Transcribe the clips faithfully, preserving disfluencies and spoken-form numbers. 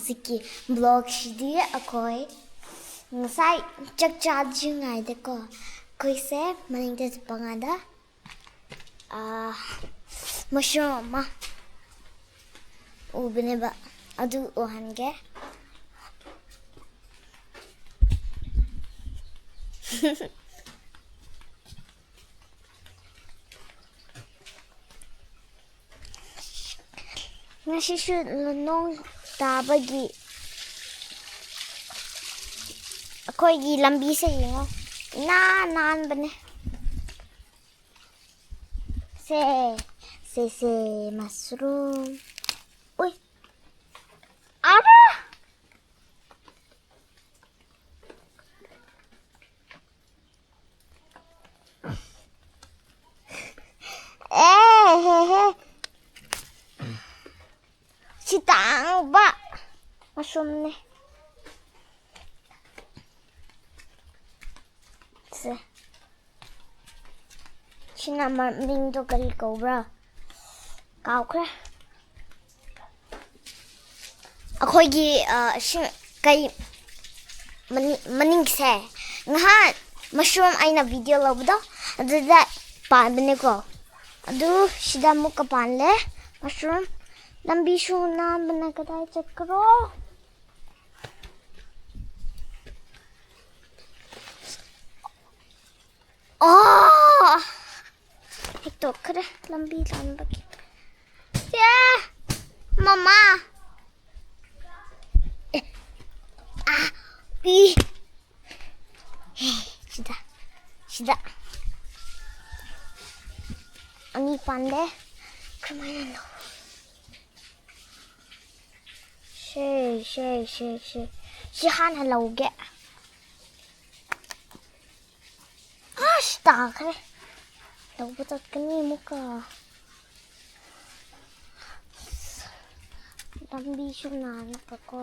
ꯍꯧꯖꯤꯛꯀꯤ ꯕ꯭ꯂꯣꯛꯁꯤꯗꯤ ꯑꯩꯈꯣꯏ ꯉꯁꯥꯏ ꯆꯥꯛ ꯆꯥꯗ꯭ꯔꯤꯉꯩꯗꯀꯣ, ꯑꯩꯈꯣꯏꯁꯦ ꯃꯅꯤꯡꯗ ꯆꯠꯄ ꯀꯥꯟꯗ, ꯑꯥ, ꯃꯁꯔꯨꯝ ꯑꯃ ꯎꯕꯅꯦꯕ, ꯑꯗꯨ ꯎꯍꯟꯒꯦ꯫ ꯉꯁꯤꯁꯨ ꯅꯣꯡ ꯇꯥꯕꯒꯤ ꯑꯩꯈꯣꯏꯒꯤ ꯂꯝꯕꯤꯁꯦ ꯌꯦꯡꯉꯣ, ꯏꯅꯥꯟ ꯅꯥꯟꯕꯅꯦ꯫ ꯁꯦ, ꯁꯦ, ꯁꯦ, ꯃꯁꯔꯨꯝ꯫ ꯎꯏ, ꯑꯔꯥ! ꯑꯦ, ꯍꯦ, ꯍꯦ꯫ ꯁꯤ ꯇꯥꯡꯕ ꯃꯁꯔꯨꯝꯅꯦ꯫ ꯁꯦ꯫ ꯁꯤꯅ ꯃꯃꯤꯡꯗꯣ ꯀꯔꯤ ꯀꯧꯕ꯭ꯔꯥ? ꯀꯥꯎꯈ꯭ꯔꯦ꯫ ꯑꯩꯈꯣꯏꯒꯤ, ꯑ, ꯁꯤ ꯀꯩ ꯃꯅꯤ-, ꯃꯅꯤꯡꯁꯦ ꯉꯍꯥꯟ ꯃꯁꯔꯨꯝ ꯑꯩꯅ ꯚꯤꯗꯤꯑꯣ ꯂꯧꯕꯗꯣ ꯑꯗꯨꯗ ꯄꯥꯟꯕꯅꯦꯀꯣ꯫ ꯑꯗꯨ ꯁꯤꯗ ꯑꯃꯨꯛꯀ ꯄꯥꯜꯂꯦ ꯃꯁꯔꯨꯝ꯫ ꯂꯝꯕꯤꯁꯨ ꯅꯥꯟꯕꯅ ꯀꯗꯥꯏ ꯆꯠꯈ꯭ꯔꯣ? ꯑꯣ! ꯍꯦꯛꯇꯣꯛꯈ꯭ꯔꯦ ꯂꯝꯕꯤ ꯂꯥꯟꯕꯒꯤ꯫ ꯑꯦ! ꯃꯃꯥ! ꯑꯦ! ꯑꯥ! ꯏ! ꯍꯦ, ꯁꯤꯗ, ꯁꯤꯗ꯫ ꯑꯅꯤ ꯄꯥꯟꯗꯦ꯫ ꯀꯃꯥꯏꯅ ꯂꯧ-, ꯁꯦ, ꯁꯦ, ꯁꯦ, ꯁꯦ꯫ ꯁꯤ ꯍꯥꯟꯅ ꯂꯧꯒꯦ꯫ ꯑꯁ, ꯇꯥꯈ꯭ꯔꯦ꯫ ꯂꯧꯕ ꯆꯠꯀꯅꯤ ꯑꯃꯨꯛꯀ꯫ ꯂꯝꯕꯤꯁꯨ ꯅꯥꯜꯂꯒꯀꯣ꯫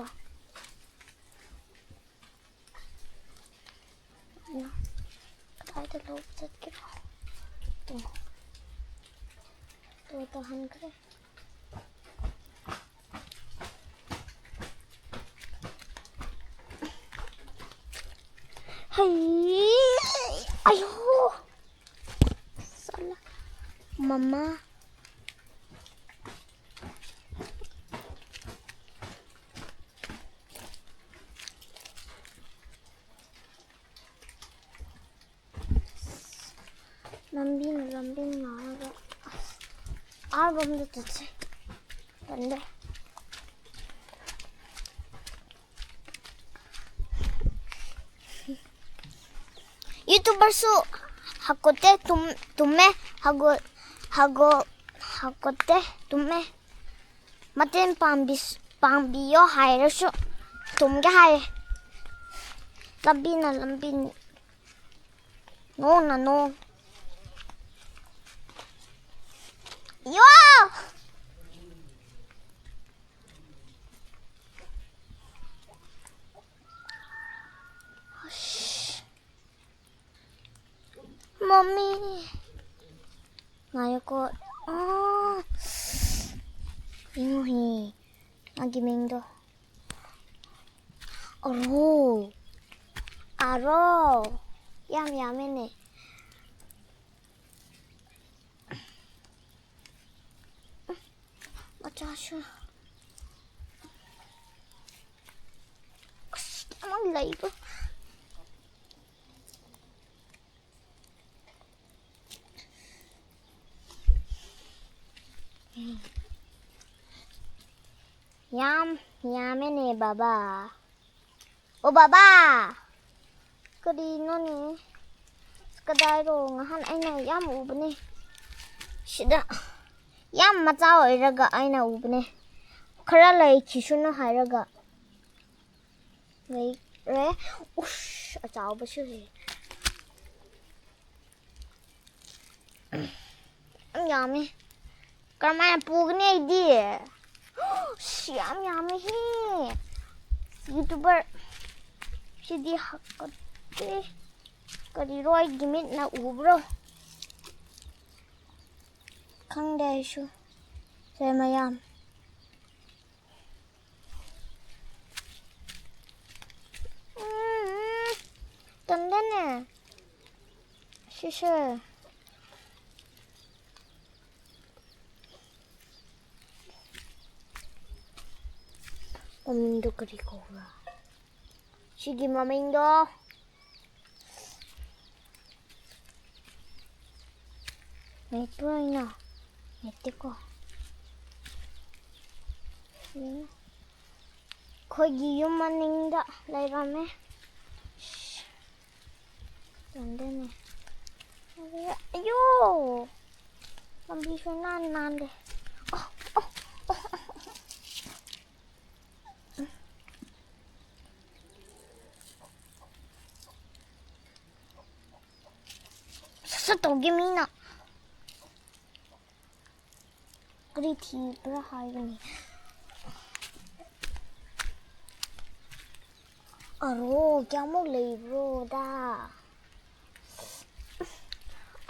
ꯀꯗꯥꯏꯗ ꯂꯧꯕ ꯆꯠꯀꯦꯔꯣ? ꯇꯣ, ꯇꯣ ꯇꯥꯍꯟꯈ꯭ꯔꯦ꯫ ꯍꯩ꯫ ꯑꯌꯣ꯫ ꯆꯠꯂꯦ꯫ ꯃꯃꯥ꯫ ꯂꯝꯕꯤꯅ ꯂꯝꯕꯤ ꯉꯥꯔꯒ ꯑꯥꯔꯣꯝꯗ ꯆꯠꯁꯦ꯫ ꯇꯜꯂꯦ꯫ YouTuberꯁꯨ ꯍꯥꯀꯣꯠꯇꯦ, ꯇꯨꯝ-, ꯇꯨꯝꯃꯦ, ꯍꯥꯒꯣ-, ꯍꯥꯒꯣ-, ꯍꯥꯀꯣꯠꯇꯦ, ꯇꯨꯝꯃꯦ꯫ ꯃꯇꯦꯡ ꯄꯥꯡꯕꯤ-, ꯄꯥꯡꯕꯤꯌꯣ ꯍꯥꯏꯔꯁꯨ ꯇꯨꯝꯒꯦ ꯍꯥꯏꯌꯦ꯫ ꯂꯝꯕꯤꯅ ꯂꯝꯕꯤ ꯅꯣꯡꯅ ꯅꯣꯡ꯫ ꯌꯣ! ꯑꯁ꯫ ꯃꯝꯃꯤ꯫ ꯉꯥꯏꯌꯨꯀꯣ꯫ ꯑꯥ꯫ ꯌꯦꯡꯉꯨꯍꯦ꯫ ꯃꯥꯒꯤ ꯃꯤꯡꯗꯣ꯫ ꯑꯔꯣ꯫ ꯑꯔꯣ꯫ ꯌꯥꯝ ꯌꯥꯝꯃꯦꯅꯦ꯫ ꯃꯆꯥꯁꯨ꯫ ꯑꯁ, ꯑꯃ ꯂꯩꯕ꯫ ꯌꯥꯝ ꯌꯥꯝꯃꯦꯅꯦ, ꯕꯕꯥ꯫ ꯑꯣ, ꯕꯕꯥ! ꯀꯔꯤꯅꯣꯅꯦ? ꯀꯗꯥꯏꯔꯣ? ꯉꯍꯥꯟ ꯑꯩꯅ ꯌꯥꯝ ꯎꯕꯅꯦ꯫ ꯁꯤꯗ ꯌꯥꯝ ꯃꯆꯥ ꯑꯣꯏꯔꯒ ꯑꯩꯅ ꯎꯕꯅꯦ꯫ ꯈꯔ ꯂꯩꯈꯤꯁꯅꯨ ꯍꯥꯏꯔꯒ ꯂꯩꯔꯦ꯫ ꯎꯁ, ꯑꯆꯥꯎꯕꯁꯨ ꯂꯩ꯫ ꯌꯥꯝ ꯌꯥꯝꯃꯦ꯫ ꯀꯔꯝꯍꯥꯏꯅ ꯄꯨꯒꯅꯤ ꯑꯩꯗꯤ? ꯁꯤ ꯌꯥꯝ ꯌꯥꯝꯃꯦꯍꯦ꯫ YouTuber ꯁꯤꯗꯤ ꯍꯥꯀꯠꯇꯦ꯫ ꯀꯔꯤꯔꯣ ꯑꯩꯒꯤ ꯃꯤꯠꯅ ꯎꯕ꯭ꯔꯣ? ꯈꯪꯗꯦ ꯑꯩꯁꯨ꯫ ꯁꯦ ꯃꯌꯥꯝ꯫ ꯎꯝ, ꯁꯤꯁꯦ꯫ ꯃꯃꯤꯡꯗꯣ ꯀꯔꯤ ꯀꯧꯕ꯭ꯔꯥ? ꯁꯤꯒꯤ ꯃꯃꯤꯡꯗꯣ ꯃꯦꯠꯄ ꯑꯣꯏꯅ ꯃꯦꯠꯇꯦꯀꯣ꯫ ꯎꯝ꯫ ꯑꯩꯈꯣꯏꯒꯤ ꯌꯨꯝ ꯃꯅꯤꯡꯗ ꯂꯩꯔꯝꯃꯦ꯫ ꯇꯟꯗꯦꯅꯦ꯫ ꯑꯌꯣ! ꯂꯝꯕꯤꯁꯨ ꯅꯥꯟ ꯅꯥꯜꯂꯦ꯫ ꯑꯣ, ꯑꯣ, ꯑꯣ, ꯑꯣ, ꯑꯣ꯫ ꯁꯠ ꯁꯠ ꯇꯧꯒꯦ ꯃꯤꯅ꯫ ꯀꯔꯤ ꯊꯤꯕ꯭ꯔꯥ ꯍꯥꯏꯕꯅꯤ꯫ ꯑꯔꯣ, ꯀꯌꯥꯃꯨꯛ ꯂꯩꯕ꯭ꯔꯣꯗ?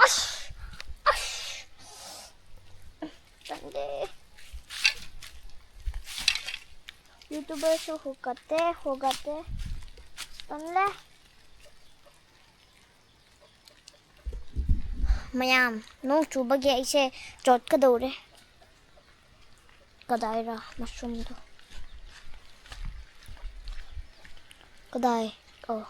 ꯑꯁ! ꯑꯁ! ꯇꯜꯂꯦ꯫ YouTuberꯁꯨ ꯍꯧꯒꯠꯇꯦ, ꯍꯧꯒꯠꯇꯦ꯫ ꯇꯜꯂꯦ꯫ ꯃꯌꯥꯝ, ꯅꯣꯡ ꯆꯨꯕꯒꯤ ꯑꯩꯁꯦ ꯆꯣꯠꯀꯗꯧꯔꯦ꯫ ꯀꯗꯥꯏꯔ ꯃꯁꯔꯨꯝꯗꯣ? ꯀꯗꯥꯏ? ꯑꯣ꯫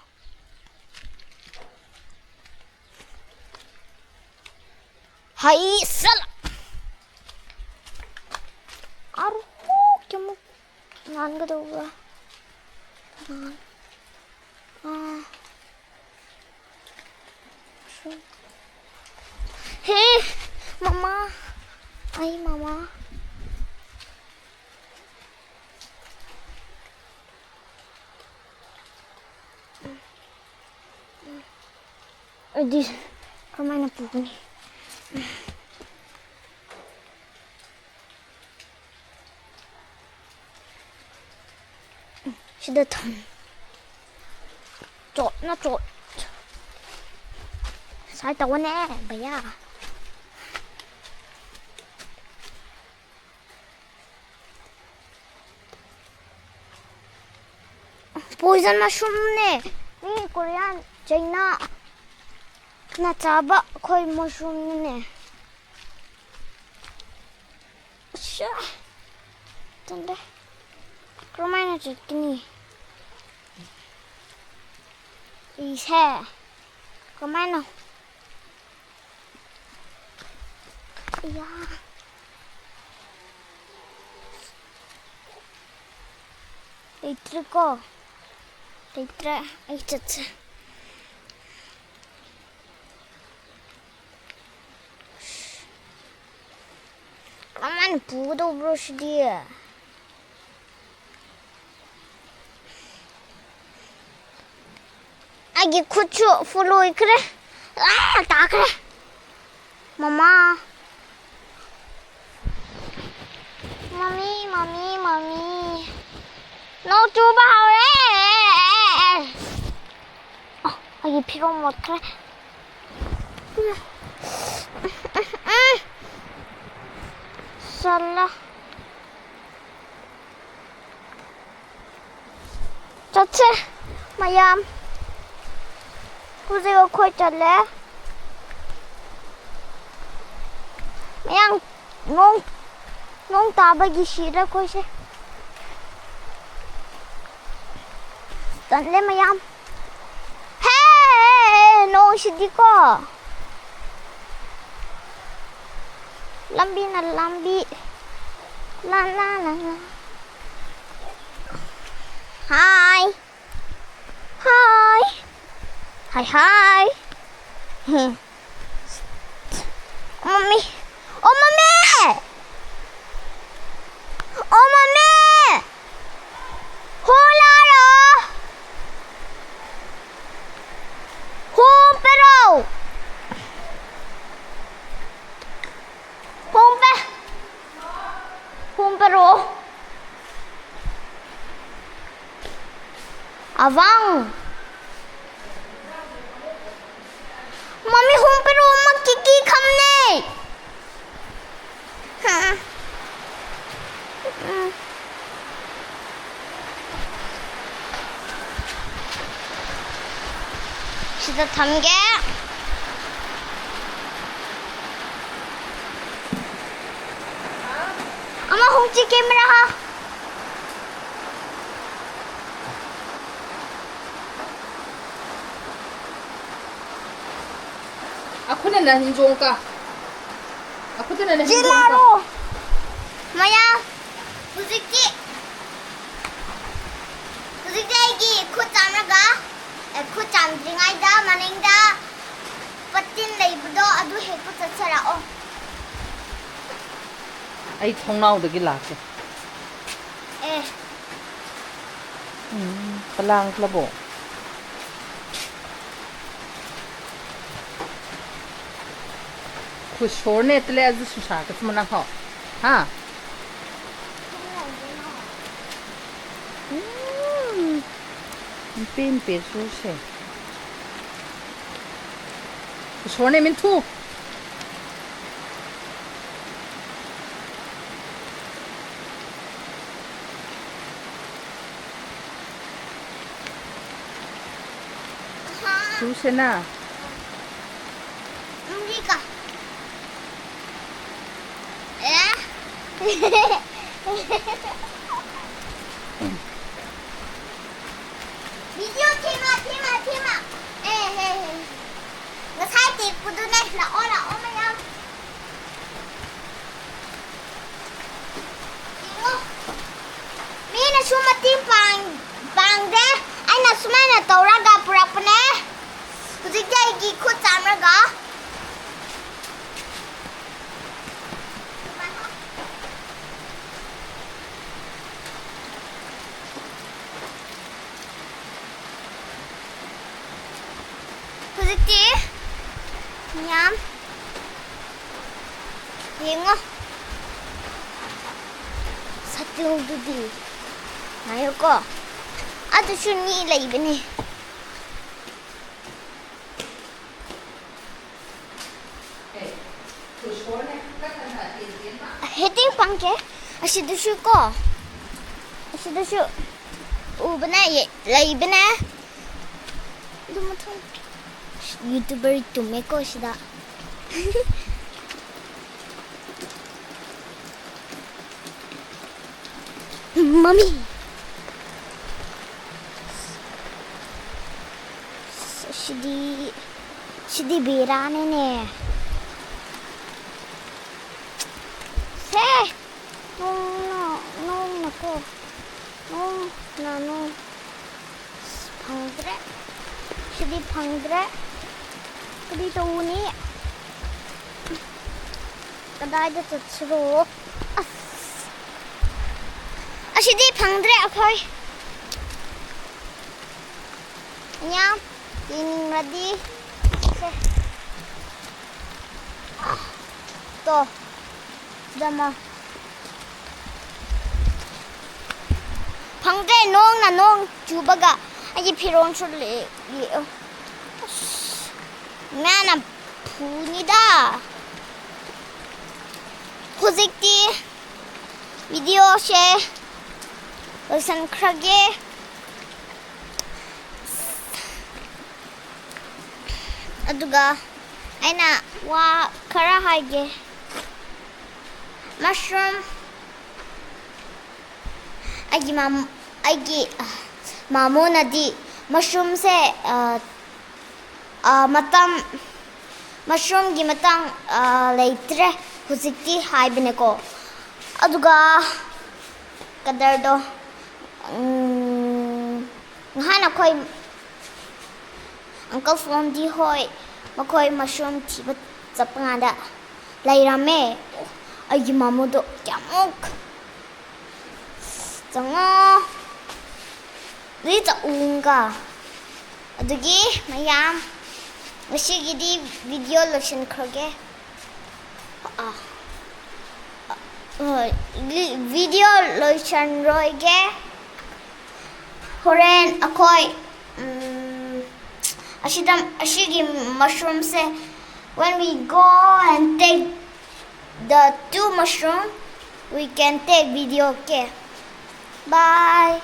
ꯍꯩ ꯁꯜ! ꯑꯔꯨ, ꯀꯌꯥꯃꯨꯛ ꯅꯥꯟꯒꯗꯧꯕ꯭ꯔꯥ? ꯅꯥꯟ-, ꯑꯥ꯫ ꯍꯦ, ꯃꯃꯥ꯫ ꯑꯩ ꯃꯃꯥ꯫ ꯑꯩꯗꯤ ꯀꯃꯥꯏꯅ ꯄꯨꯒꯅꯤ? ꯁꯤꯗ ꯊꯝ꯫ ꯆꯣꯠꯅ ꯆꯣꯠ꯫ ꯁꯥꯏ ꯇꯧꯋꯣꯅꯦ, ꯚꯩꯌꯥ꯫ Poison mushroomꯅꯦ꯫ ꯃꯤ Korean, China꯫ ꯅ ꯆꯥꯕ ꯑꯩꯈꯣꯏ mushroomꯅꯤꯅꯦ꯫ ꯑꯁ! ꯇꯟꯗꯦ꯫ ꯀꯔꯝꯍꯥꯏꯅ ꯆꯠꯀꯅꯤ? ꯏꯁꯦ꯫ ꯀꯔꯝꯍꯥꯏꯅ? ꯏꯌꯥ꯫ ꯂꯩꯇ꯭ꯔꯦꯀꯣ꯫ ꯂꯩꯇ꯭ꯔꯦ꯫ ꯑꯩ ꯆꯠꯁꯦ꯫ ꯀꯃꯥꯏꯅ ꯄꯨꯒꯗꯧꯕ꯭ꯔꯣ ꯁꯤꯗꯤ? ꯑꯩꯒꯤ ꯈꯨꯠꯁꯨ full ꯑꯣꯏꯈ꯭ꯔꯦ꯫ ꯑꯥ, ꯇꯥꯈ꯭ꯔꯦ꯫ ꯃꯃꯥ꯫ ꯃꯃꯤ, ꯃꯃꯤ, ꯃꯃꯤ꯫ ꯅꯣꯡ ꯆꯨꯕ ꯍꯧꯔꯦ꯫ ꯑ, ꯑꯩꯒꯤ ꯐꯤꯔꯣꯜ ꯃꯣꯠꯈ꯭ꯔꯦ꯫ ꯆꯠꯂꯣ꯫ ꯆꯠꯁꯦ, ꯃꯌꯥꯝ꯫ ꯍꯧꯖꯤꯛ ꯑꯩꯈꯣꯏ ꯆꯠꯂꯦ꯫ ꯃꯌꯥꯝ, ꯅꯣꯡ, ꯅꯣꯡ ꯇꯥꯕꯒꯤ ꯁꯤꯔꯦ ꯑꯩꯈꯣꯏꯁꯦ꯫ ꯇꯜꯂꯦ ꯃꯌꯥꯝ꯫ ꯍꯦ, ꯅꯣꯡꯁꯤꯗꯤꯀꯣ꯫ ꯂꯝꯕꯤꯅ ꯂꯝꯕꯤ꯫ ꯂꯥ, ꯂꯥ, ꯂꯥ, ꯂꯥ꯫ ꯍꯥꯏ꯫ ꯍꯥꯏ꯫ ꯍꯥꯏ, ꯍꯥꯏ꯫ ꯍꯝ꯫ ꯃꯃꯤ꯫ ꯑꯣ, ꯃꯃꯤ! ꯑꯣ, ꯃꯃꯤ! ꯍꯣ ꯂꯥꯔꯣ! ꯍꯣ ꯄꯦꯔꯣ! ꯍꯣꯝ ꯄꯦ꯫ ꯍꯣꯝ ꯄꯦꯔꯣ꯫ ꯑꯋꯥꯡ꯫ ꯃꯃꯤ ꯍꯣꯝ ꯄꯦꯔꯣ ꯑꯃ ꯀꯤꯀꯤ ꯈꯝꯅꯦ꯫ ꯍꯥ꯫ ꯎꯝ꯫ ꯁꯤꯗ ꯊꯝꯒꯦ꯫ ꯍꯧꯖꯤꯛ ꯀꯦꯃꯦꯔꯥ ꯍꯥ꯫ ꯑꯩꯈꯣꯏꯅ ꯅꯍꯤꯡꯖꯣꯡ ꯀ ꯑꯩꯈꯣꯏꯅ ꯅꯍꯤꯡꯖꯣꯡ ꯀ ꯆꯦꯂꯥꯔꯣ꯫ ꯃꯌꯥꯝ ꯍꯧꯖꯤꯛꯇꯤ ꯍꯧꯖꯤꯛꯇꯤ ꯑꯩꯒꯤ ꯈꯨꯠ ꯆꯥꯝꯃꯒ ꯑꯦ, ꯈꯨꯠ ꯆꯥꯝꯗ꯭ꯔꯤꯉꯩꯗ ꯃꯅꯤꯡꯗ ꯄꯇꯤꯟ ꯂꯩꯕꯗꯣ ꯑꯗꯨ ꯍꯦꯛꯄ ꯆꯠꯆꯔꯛꯑꯣ꯫ ꯑꯩ ꯊꯣꯡꯅꯥꯎꯗꯒꯤ ꯂꯥꯛꯀꯦ꯫ ꯑꯦ꯫ ꯎꯝ, ꯄꯂꯥꯡ ꯂꯕꯣ꯫ ꯈꯨꯁꯣꯔꯅꯦ ꯇꯂꯦ ꯑꯗꯨ ꯁꯨꯁꯥ ꯀꯁꯃꯅ ꯍꯣ꯫ ꯍꯥ? ꯎꯝ꯫ ꯄꯦꯟ ꯄꯦꯁꯨꯁꯦ꯫ ꯁꯣꯔꯅꯦ ꯃꯤꯟꯊꯨ꯫ ꯁꯨꯁꯦꯅ꯫ ꯑꯦ꯫ ꯚꯤꯗꯤꯑꯣ ꯊꯦꯡꯉ, ꯊꯦꯡꯉ, ꯊꯦꯡꯉ꯫ ꯑꯦ, ꯍꯦ, ꯍꯦ꯫ ꯉꯁꯥꯏ ꯇꯦꯛꯄꯗꯨꯅꯦ꯫ ꯂꯥꯛꯑꯣ, ꯂꯥꯛꯑꯣ ꯃꯌꯥꯝ꯫ ꯌꯦꯡꯉꯣ꯫ ꯃꯤꯅꯁꯨ ꯃꯇꯦꯡ ꯄꯥꯡ-, ꯄꯥꯡꯗꯦ꯫ ꯑꯩꯅ ꯁꯨꯃꯥꯏꯅ ꯇꯧꯔꯒ ꯄꯨꯔꯛꯄꯅꯦ꯫ ꯍꯧꯖꯤꯛꯇꯤ ꯑꯩꯒꯤ ꯈꯨꯠ ꯆꯥꯝꯔꯒ꯫ ꯍꯧꯖꯤꯛꯇꯤ ꯃꯌꯥꯝ ꯌꯦꯡꯉꯣ꯫ ꯁꯇꯤꯜꯗꯨꯗꯤ꯫ ꯉꯥꯏꯌꯨꯀꯣ꯫ ꯑꯗꯨꯁꯨ ꯃꯤ ꯂꯩꯕꯅꯤ꯫ ꯍꯦꯇꯤꯡ ꯄꯪꯀꯦ꯫ ꯑꯁꯤꯗꯁꯨ ꯀꯣ꯫ ꯑꯁꯤꯗꯁꯨ ꯎꯕꯅꯦ, ꯌꯦ-, ꯂꯩꯕꯅꯦ꯫ ꯑꯗꯨ ꯃꯊꯪ YouTuber ꯇꯨꯝꯃꯦꯀꯣ ꯁꯤꯗ꯫ ꯃꯃꯤ꯫ ꯁꯤꯗꯤ, ꯁꯤꯗꯤ ꯕꯦꯔꯥꯅꯤꯅꯦ꯫ ꯁꯦ! ꯅꯣꯡꯅ, ꯅꯣꯡꯅꯀꯣ꯫ ꯅꯣꯡꯅ, ꯅꯣꯡ꯫ ꯐꯪꯗ꯭ꯔꯦ꯫ ꯁꯤꯗꯤ ꯐꯪꯗ꯭ꯔꯦ꯫ ꯀꯔꯤ ꯇꯧꯅꯤ? ꯀꯗꯥꯏꯗ ꯆꯠꯁꯤꯔꯣ? ꯑꯁ! ꯑꯁꯤꯗꯤ ꯐꯪꯗ꯭ꯔꯦ ꯑꯩꯈꯣꯏ꯫ ꯌꯥꯝ ꯌꯦꯡꯅꯤꯡꯔꯗꯤ ꯁꯦ꯫ ꯇꯣ꯫ ꯁꯤꯗ ꯑꯃ꯫ ꯐꯪꯗ꯭ꯔꯦ, ꯅꯣꯡꯅ ꯅꯣꯡ ꯆꯨꯕꯒ ꯑꯩꯒꯤ ꯐꯤꯔꯣꯜꯁꯨ ꯂꯦ-, ꯂꯦ-, ꯑꯁ, ꯃꯥꯅ ꯐꯨꯅꯤꯗ꯫ ꯍꯧꯖꯤꯛꯇꯤ ꯚꯤꯗꯤꯑꯣꯁꯦ ꯂꯣꯏꯁꯟꯈ꯭ꯔꯒꯦ꯫ ꯑꯗꯨꯒ ꯑꯩꯅ ꯋꯥ ꯈꯔ ꯍꯥꯏꯒꯦ꯫ Mushroom, ꯑꯩꯒꯤ ꯃꯥꯝ-, ꯑꯩꯒꯤ, ꯑ, ꯃꯥꯃꯣꯅꯗꯤ mushroomꯁꯦ, ꯑ, ꯑ, ꯃꯇꯝ, mushroomꯒꯤ ꯃꯇꯥꯡ, ꯑ, ꯂꯩꯇ꯭ꯔꯦ ꯍꯧꯖꯤꯛꯇꯤ ꯍꯥꯏꯕꯅꯦꯀꯣ꯫ ꯑꯗꯨꯒ ꯀꯗꯔꯗꯣ, ꯎꯝ, ꯉꯍꯥꯟ ꯑꯩꯈꯣꯏ Uncle Fondy ꯍꯣꯏ, ꯃꯈꯣꯏ mushroom ꯊꯤꯕ ꯆꯠꯄ ꯀꯥꯟꯗ ꯂꯩꯔꯝꯃꯦ꯫ ꯑꯩꯒꯤ ꯃꯥꯃꯣꯗꯣ ꯀꯌꯥꯃꯨꯛ ꯆꯪꯉꯣ꯫ ꯑꯗꯨꯗꯤ ꯆꯠꯂꯨꯒ꯫ ꯑꯗꯨꯒꯤ ꯃꯌꯥꯝ, ꯉꯁꯤꯒꯤꯗꯤ ꯚꯤꯗꯤꯑꯣ ꯂꯣꯏꯁꯤꯟꯈ꯭ꯔꯒꯦ꯫ ꯑꯥ꯫ ꯍꯣꯏ, ꯂꯤ-, ꯚꯤꯗꯤꯑꯣ ꯂꯣꯏꯁꯟꯔꯣꯏꯒꯦ꯫ ꯍꯣꯔꯦꯟ ꯑꯩꯈꯣꯏ, ꯎꯝ, ꯑꯁꯤꯗ, ꯑꯁꯤꯒꯤ mushroomꯁꯦ, when we go and take the two mushroom, we can take video, okay? Bye.